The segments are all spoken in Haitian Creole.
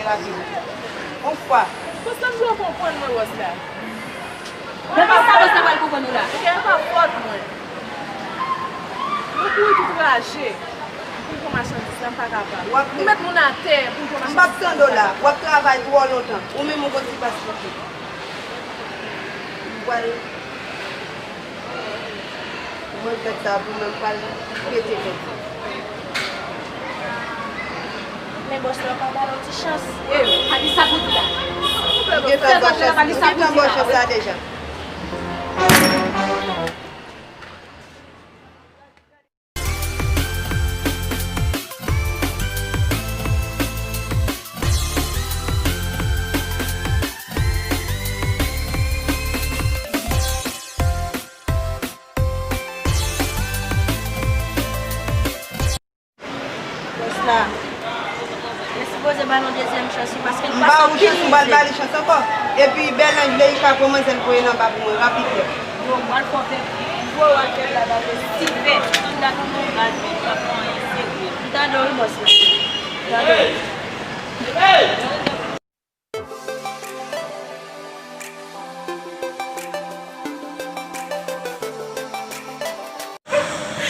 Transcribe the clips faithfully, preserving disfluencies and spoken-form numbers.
On fwa. Bòs la, m dwe konprann mwen, bòs la. Depi sa, bòs la pral konprann ou la. Kè pa fòt mwen. Mwen kouri tout raje pou m pran machandiz la, m pa kapab. W ap... M met moun atè pou m pran machandiz la. M p ap tande w la. W ap travay twò lontan. Ou menm ou gon ti pas pou ou. Ou pral... Mwen fè sa pou mwen pral pete tèt. Men bòs la pa ba yo ti chans. E, pa di sa pou di la. Gentan ba chans, gentan ba chans la deja. Bòs la, yo sipoze ba nou dezyèm chans wi, paske nou pa... M ba ou chans, m pral ba li chans ankò. Epi Bèlanj vle li ka pran manzèl voye nan ba pou mwen rapid. Yo, m pral fè w pèp, m voye w al pèp la, gade, sipè, m dakò pou m al vin, pa pran anyen serye. M tande w wi, bòs la. M tande w.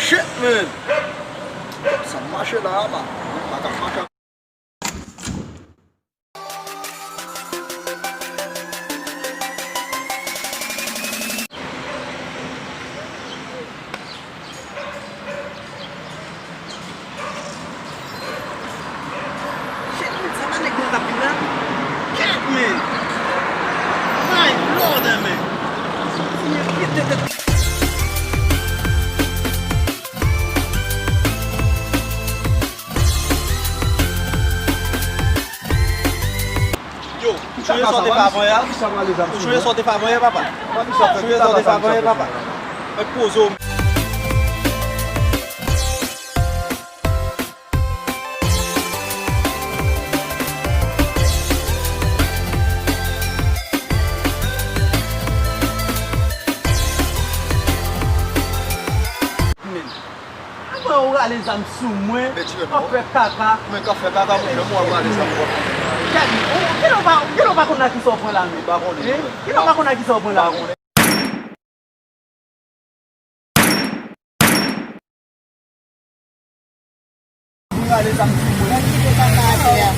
Shit, man! Sa mache la, pa, pa ka mache. Shit, man, sa pa nèg mwen k ap vin la? Kèt, man! My Lord, man! Senyè, kite tèt. Yo, ou chonje sa w te fè avan yè a? Ou chonje sa w te fè avan yè, papa? Ou chonje sa w te fè avan yè, papa? Mèt poze w. Avan ou rale zam sou mwen, w ap fè kaka. Men k ap fè kaka, monchè, mwen w ap rale zam pou w ap fè kaka. Gad, ou, kilè w pa, kilè w pa konn nan kisa w pran la menm? M pa konnen. Kilè w pa konn nan kisa w pran la menm? Ou rale zam sou mwen. Mwen kite kaka atè a.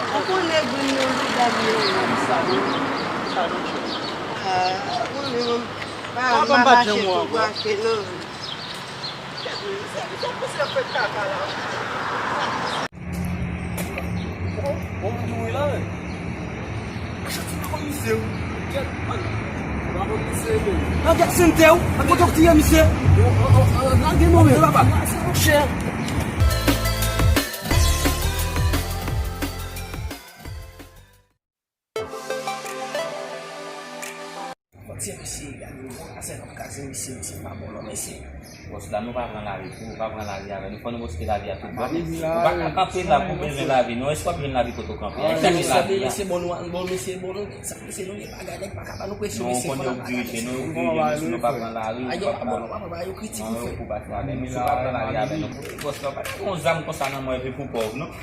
Ou konnen grenn nan loup dam yo. Ah, ou konnen mwen pa mache tou mache non. Bon, bon, bon, la, men. Machann, ti pa konn misye, wi. Kèt, man. Ou pa konn misye, men. Nan kèt sentè, wi. Nan kote w tiye misye. Yo, an, an, an, lage non, men. Papa, chè. Fòk se mesye, gade, bon, asèl ap kraze mesye, mesye pa bon non, mesye. Bòs la, nou pa pran lari pou, pa pran lari avè nou, fò nou boske lavi a tout bon. Nou pa ka kanpe la pou bezwen lavi, non, èske w ap jwenn lavi kote w kanpe a? Mesye bon, nou, bon, mesye bon, nou, sa, mesye nou gen bagay, nèg pa ka ba nou presyon, mesye fò n ap dirije nou, dirije nou, si nou pa pran lari, nou pa pran lari. Yo kritik ou fè. Non, yo pou pase avè nou, si w pa pran lari avè nou, bòs la, pa gen yon zam konsa nan men w epi pou pòv, non.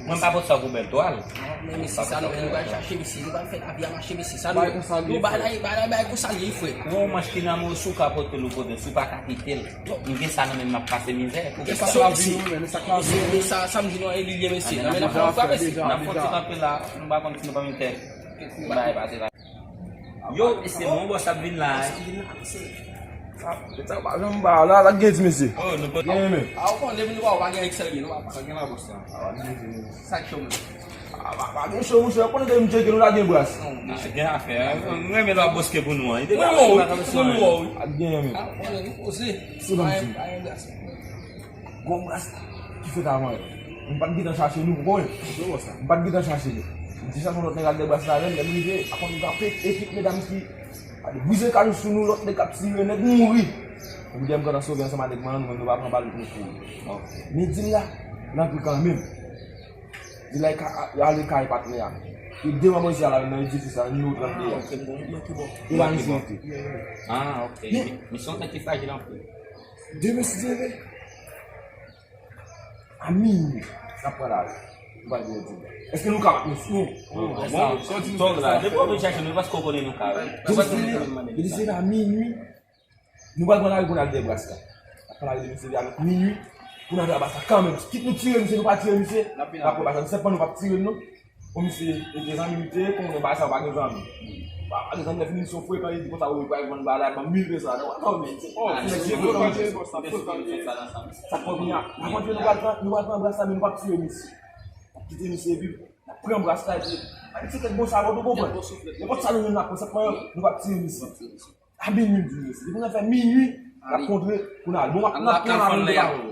Mwen pa pot sa pou bèl twal. Men mesye sa nou, nou pral chache mesye, nou pral fè lavi a mache mesye, sa nou, nou bagay, bagay, bagay konsa l ye frè. Yon manch ki nan men w, si w ka pote l ou pote l, si w pa ka kite l. M gen sa nan men m, m ap pase mizè. Ou gen sa nan men w, men sa k nan men w. Sa, sa m di nou an, e li l ye mesye, nan men n ap fè yon frape. N ap fè yon ti kanpe la, nou pa konn si nou pa menm fè bagay pase la. Yo, mesye, bon bòs ap vin la. Bòs ap vin la, mesye. Sa, sa pa janm ba la, la gen di mesye. Oh, nou pa gen men. A, ou konnen depi nou pa, ou pa gen èk serye, nou pa, pa gen la bòs la. A, pa gen di mesye. Sa k cho menm? A, pa, pa gen cho, monchè, ou konnen depi m tcheke nou la gen bras. Non, mesye. Gen afè, mwen renmen lè w ap boske pou nou an. Mwen wè w, wi, mwen wè w, wi. A, gen men. A, ou konnen nou poze. Sou nan mesye. Pa gen bras. Gon bras ki fèt avan yo. M pa t gentan chache nou, ou konprann? M pa t gentan chache nou. M te chache yon lòt nèg al dèbras la avè m, lè m rive, apre m frape ekip medam ki al brize kay sou nou, lòt nèg k ap tire, nèg mouri. Epi lè m gentan sove ansanm ak nèg mwen an, nou menm nou pa pran bal, nou kouri. Men di l la, nan pri kanmenm. Di l la, e ka, ale kay patnè a. E de manman isi a la, nan edifis la, nan nimewo trannde a. E la misye rete. Ah, ok. Men, men se yon nèg ki frajil anpil. Demen si Dye vle. A minui, n ap pran lari. Nou pral gen yon djòb. Èske nou kapab, mesye? Bon, bon, bon, bon, bon, bon, bon, bon, depi w vin chache nou, paske w konnen nou ka, wi. Yo deside, yo deside a minui. Nou pral pran lari pou n al dèyè Braska. N ap pran lari depi seri avèk minui. Pou n al dèyè Braska kanmenm. Kit nou tire misye, nou pa tire misye. N ap pran Braska. Nou sèlman nou p ap tire l non. Bon, misye, e gen zanmi li te ye, konnen bagay sa yo pa gen zanmi. Pa, pa gen zanmi, lè fini misye frekan, li di konsa, wi, pral vann bagay la, ban m mil pesa. Non, non, men, se, oh, se nèg se frekan. Sa k fè kounye a? Avan nou pral pran, nou pral pran Braska, men nou p ap tire misye. N ap kite misye epi n ap pran Braska, epi n ap di se kèk bon salòt, ou konprann? Nenpòt salòt nou n ap pran, sèlman nou p ap tire misye. A minui m di nou mesye. Depi nou fè minui, n ap kontre pou n al. Bon, n ap, n ap pran avyon de pawòl.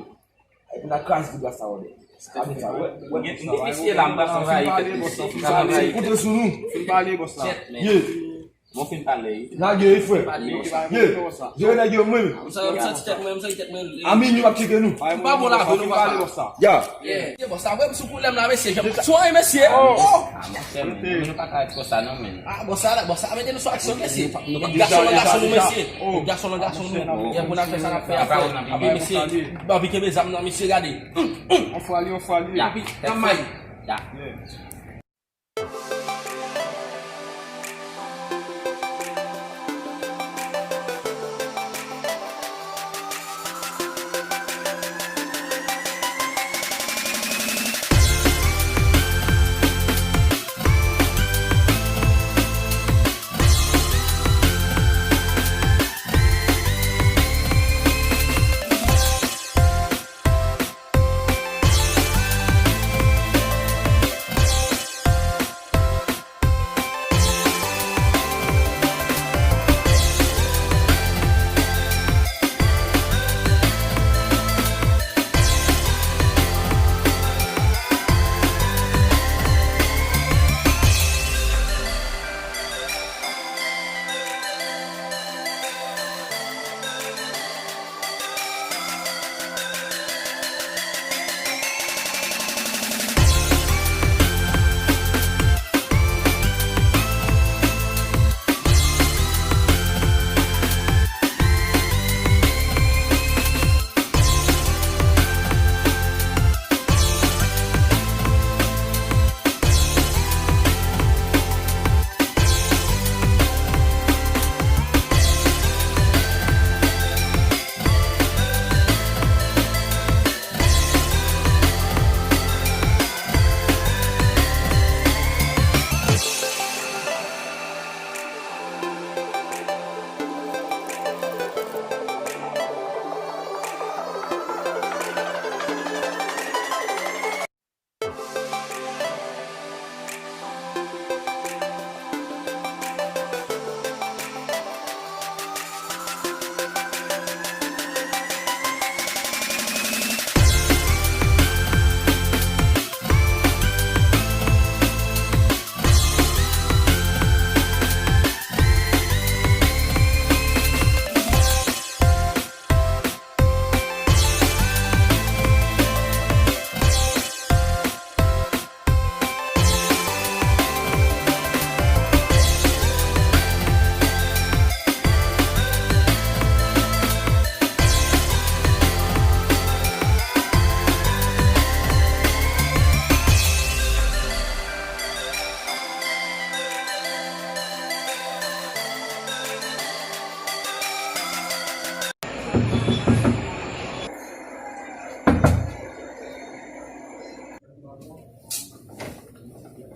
Epi n ap kraze tout Braska wòdè. Sa vle di sa, wè, wè. M gen, m gen mesye la, m pral anvayi kèk mesye. M pral anvayi. Kontre sou nou. Fin pale, bòs la. Ye. Bon, fin pale. Lage, frè. Ye. Jere nèg yo, mwen. M santi tèt mwen, m santi tèt mwen. A minui, m ap tcheke nou. M pa bon la, nou pa sa. Ya. Yeah. Ye, bòs la, wè m sou koulè m la, mesye. Jan m sou anyen, mesye. Oh! Ah, monchè, men, men nou pa ka ret konsa non, men. Ah, bòs la, bòs la, mete nou sou aksyon, mesye. Gason nan gason nou, mesye. Gason nan gason nou. Yeah, pou n al fè sa n ap fè a, frè. Apre, mesye, Barbie kenbe zam nan, mesye, gade. Hum, hum. On fwa li, on fwa li. Epi, nan may. Ya. Yeah.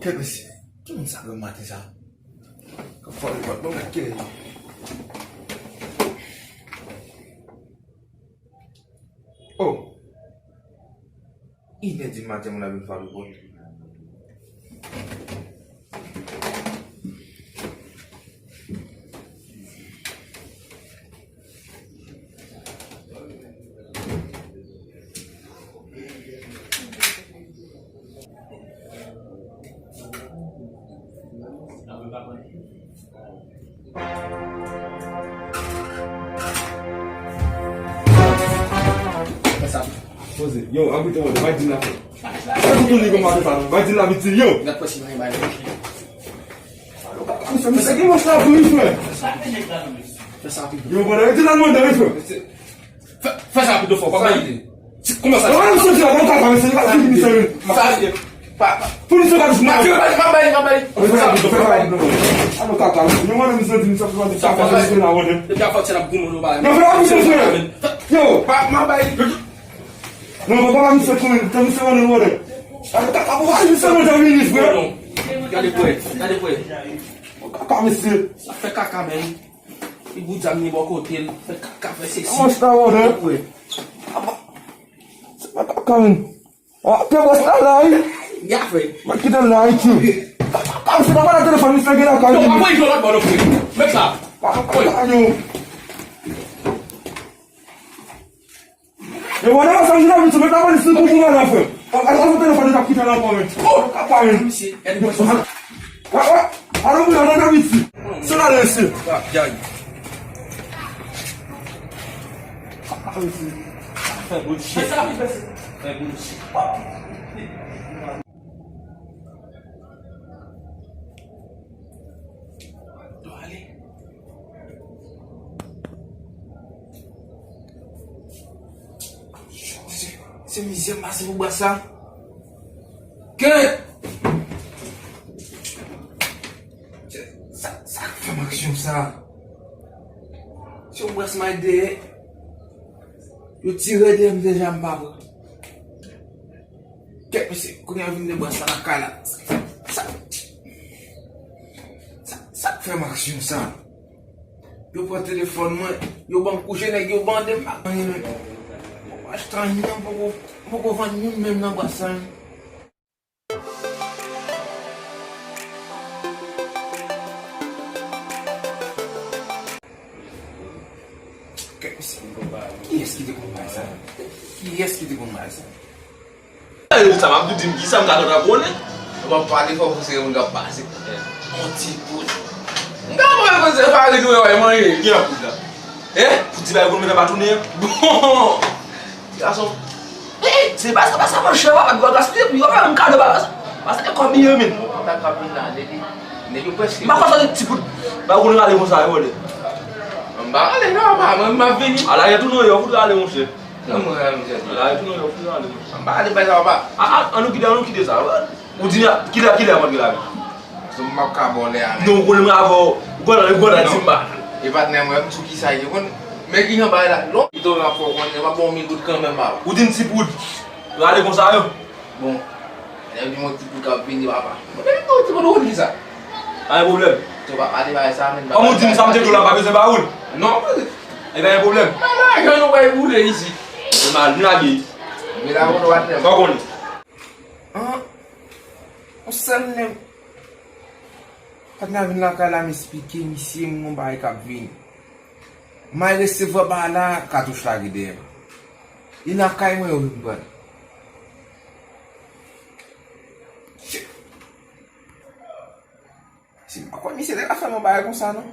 Kèt mesye, ki moun sa granm maten sa? K ap fòre pòt, bon, gad kilè l ye. Oh! Inè di maten, moun ap vin fòre pòt. Fè sa. Poze. Yo, ann kite mwen, bay di m la fè. Sa ki tou li kòmanse sa, non? Bay di m la vit, yo. Gad pwòch mwen, bay. Misye, misye, ki mòch la pou li, frè? Fè sa rapid. Yo, bon, di la mande, wi, frè. Fè, fè sa rapid, fò, pa bay ide. Kòman sa? Yo, misye, di la, bon, kaka, misye, pa di misye, wi. Sa, pa, pa. Pou misye, pa di, ma, ma, ma, bay, ma, bay. Fè sa rapid, fè sa rapid. Alò, kaka, misye, yo, misye, di, misye, fè sa, fè sa, misye, la, wè. Depi a fòt, se la pou moun, yo, bay. Yo, fè rapid, frè. Yo. Pa, ma, bay. Non, papa, misye konnen, tan misye konnen wòdè. Kaka, papa, misye konnen wòdè vini, frè. Gade pwè, gade pwè. Kaka, misye. Sa fè kaka, menm. Li bout zam ni bò kote l. Fè kaka, fè sesi. Kòman sa wòdè? Gade pwè. Papa, se pa kaka, menm. Ah, te bòs la, la, wi. Ya, frè. Mwen kite l la, wi, tchou. Kaka, misye, papa, nan telefòn, misye gen la, kaka. Non, pa voye jwe lòt bò, non, frè. Mèt la. Kaka, yo. E wòdè sa, m di la, m di, mwen ta pale si pou pou mwen la, frè. Al, al, al, telefòn, li t ap kite l ankò, men. Oh! Kaka, men. Misye, gade mwen sa. Wè, wè. Al, al, al, al, al, misye. Se la, mesye. Ah, yay. Kaka, mesye. Fè bullshit. Fè bullshit. Dwa ale. Se, se mizè m pase pou bwa sa. Kèt! Se, sa, sa k fè m aksyon sa? Se yon bwa sa m al dèyè. Yo tire dèyè m deja, m pa pran. Kèt, mesye, kounye a vin de bwa sa lakay la. Sa, sa, sa k fè m aksyon sa? Yo pran telefòn mwen, yo ban m kouche, nèg yo bande m ak anyen menm. Mwen pa achte anyen, m poko, m poko vann youn menm nan bwa sa. Kèt, mesye. Kiyès ki te konn bay sa? Kiyès ki te konn bay sa? Sa m ap di m, kisa m ka konn ap konnen? Ou pa pale fò pou se moun k ap pase. On ti poud. M ka pale pou se pale nou wè manje. Ki an poud la? Hein? Pou ti bagay pou nou mete pa tounen. Bon. Ti gason. Hey, se pa sa, pa sa, monchè, papa, gwo gaspiye, pou yo fè yon kado, papa. Pase de kòb yo, men. Kontak ap vin la, depi. Nèg yo prèske. M pa konn sa ti poud. Ba ou rale konsa, yo, de. M pa rale, non, papa, mwen, m ap vini. Ala, yo tounen, yo fout rale, monchè. Non, mwen, mwen, mwen. La, e tou non, yo fou nan li. M pa ale bay sa, papa. A, a, an nou kite, an nou kite sa. Ou di, kilè, kilè a mande la? M p ap ka ba w lè a, men. Non, ou konnen mwen avè w. Ou konnen, ou konnen, di m pa. E patnè mwen, m sou ki sa, ou konnen. Men ki jan bagay la, lò. Pito m ap fè w konnen, m ap ba w mil goud kanmenm, papa. Ou di m ti poud. Yo ale konsa, yo. Bon. Lè m di m yon ti poud k ap vini, papa. Mwen, men yon ti poud, ou konn ki sa? Pa gen pwoblèm. Ou pa pale bagay sa, men. Kòm ou di m sa, m te di w la, m pa bezwen ba ou l. Non, mwen. E pa gen pwoblèm. Mwen, lajan nou bay boule isit. E mal, m lage. Men la, ou pa tèm. Sa w konnen. An, yon sèl nèg. Patnè a vin lakay la, m esplike misye m gon bagay k ap vini. M al resevwa bagay la, katouch la gen dèyè m. Li lakay mwen, yo vin pran l. Shit. Si m pa kwè misye te ka fè m yon bagay konsa, non.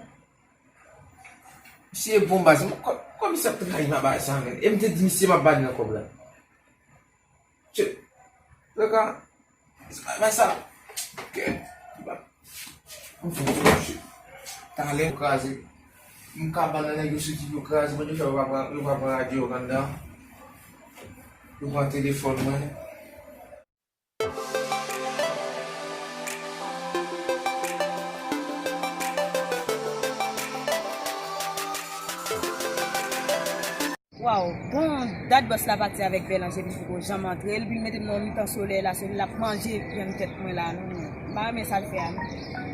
Misye bon baz, m kwè, kwè misye ap trayi m a bagay sa, men. E m te di misye m ap ba li nan kòb la. Shit. Lè ka, se pa, pa sa. Ok. M fè yon shit. Talè, yo kraze. M ka ban nan nèg yo sou ki yo kraze, bon, yo fè yo pa pran, yo pa pran radyo yo anndan. Yo pran telefòn mwen. Waw, bon, dat bòs la pati avèk Bèlanje, li poko janm antre, epi l mete m nan yon mitan solèy la, se l ap manje vyann tèt mwen la, non, non. M pa renmen sa l fè a, non.